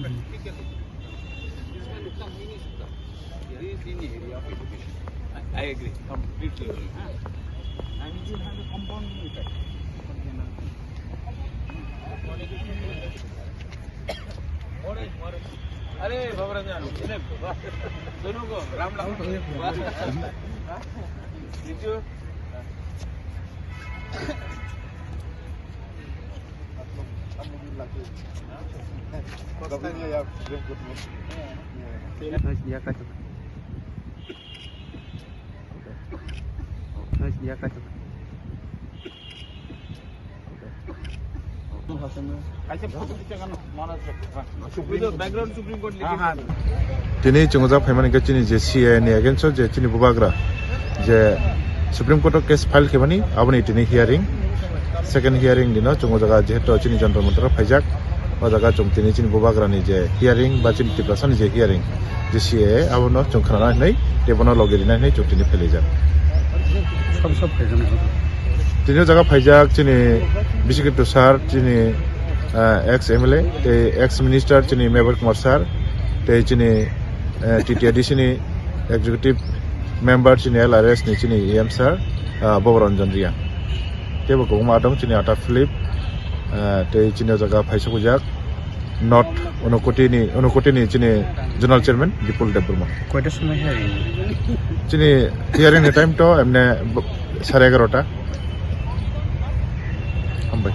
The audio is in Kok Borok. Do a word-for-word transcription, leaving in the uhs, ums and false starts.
इसका नुकसान हो ही नहीं सकता। This is in area of education. I agree, completely agree. And it will have a compounding effect. अरे बाबा राजा, सुनो को राम Ram. Tini chwng o jak phaimani khe chini je C A A ni against o je chini bubagra je Supreme Court o case file khaimani, aboni tini hearing, second hearing dino chwng o jaga jehetu chini Jantar Mantar o phaijak, o jaga chwng tini chini bubagra ni je hearing ba chini Tiprasa ni je hearing je C A A abono chwng khwnana hinwi tei bono logi rina hinwi chwng tini phailaijak. Sob sob khaijak. Tini o jaga phaijak chini Bisikitu sir, chini, ah, ex M L A tei ex minister chini Mebar Kumar sir tei chini, eh, T T A D C ni executive member chini L R S ni chini E M sir, ah, Boboranjan Reang. Tei bo kwbangma dong chini Ata Philip, ah, tei chini o jaga phaisukjak North Unakoti ni, Unakoti ni chini Zonal Chairman Bipul Debbarma. Koita somoi hearing? Chini hearing ni time to emne bo-, sare egarota. Hambai.